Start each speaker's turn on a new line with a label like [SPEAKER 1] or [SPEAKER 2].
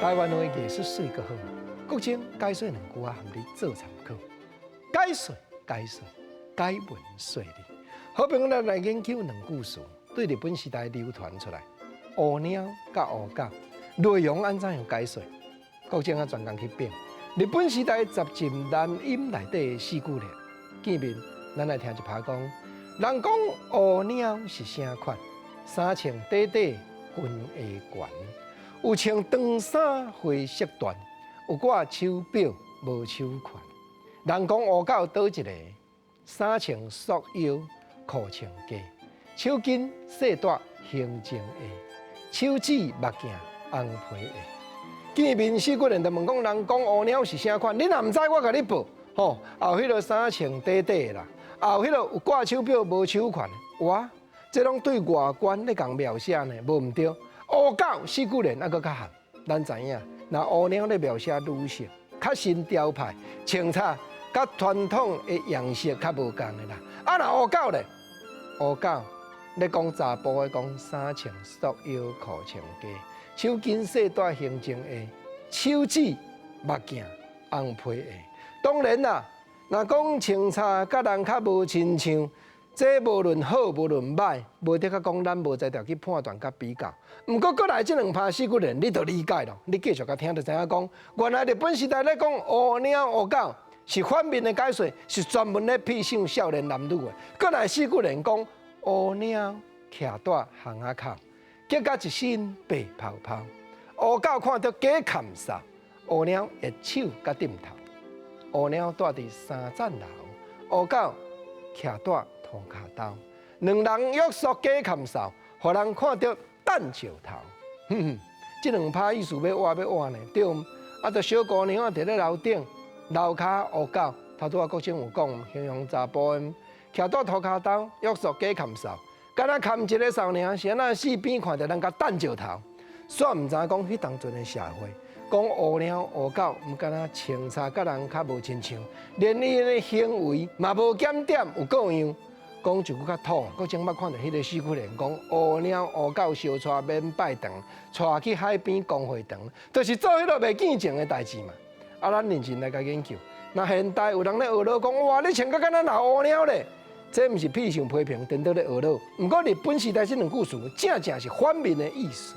[SPEAKER 1] 台灣話藝術媠閣好，國清解說兩句仔，予你做參考。解說解說解文說理，好朋友咱來研究兩句詞，對日本時代流傳出來，烏貓佮烏狗內容按怎樣解說？國清啊，專工去編日本時代雜集南音內底的四句聯，見面咱來聽一拍講，人講烏貓是啥款？衫穿短短裙下懸，有穿長衫花色緞，有掛手錶無手環。人講烏狗佗一个？衫穿束腰褲穿低，手巾細帶行前下，手指目鏡紅皮鞋。見面四句聯就問講，人講烏貓是啥款？你若毋知，我共你報。吼，有彼个衫穿短短的啦，也有彼个有掛手錶無手環。哇，這攏對外觀咧共描寫呢，無毋對。烏狗四句聯猶閣較含，咱知影，若烏貓咧描寫女性，較新潮派，穿插佮傳統的樣式較無仝的啦。啊，若烏狗咧，烏狗咧講查埔的講衫穿束腰褲穿低，手巾細帶行前下，手指目鏡紅皮鞋。當然啦，若講穿插佮人較無親像，這無論好無論䆀，無得較講咱無才調去判斷佮比較。毋過閣來這兩拍四句聯，你就理解咯。你繼續共聽就知影講，原來日本時代咧講烏貓烏狗是反面的解說，是專門咧痞想少年男女的。閣來四句聯講烏貓徛佇巷仔口，激甲一身白泡泡。烏狗看著假崁捎，烏貓會手佮點頭。烏貓蹛佇三層樓，烏狗徛佇塗跤兜，兩人約束假崁捎，予人看著擲石頭。哼哼，這兩拍意思欲倚欲倚呢？對毋？啊，著小姑娘啊，佇咧樓頂，樓跤烏狗，頭拄仔國清有講，形容查埔的，徛佇塗跤兜，約束假崁捎，敢若崁一个少年，是按怎四邊看著人共擲石頭，煞毋知影講彼當陣的社會，講烏貓烏狗，毋敢若穿插佮人較無親像，連伊的行為嘛無檢點有各樣。講一句較土，國清捌看著彼个四句聯，講烏貓烏狗相帶免拜堂，帶去海邊公會堂，就是做彼个袂見情的代誌嘛。啊，咱認真來共研究。若現代有人咧學囉講，哇，你穿甲敢若老烏貓咧，這毋是痞想批評，顛倒咧學囉。毋過日本時代這兩句詞，正正是反面的意思。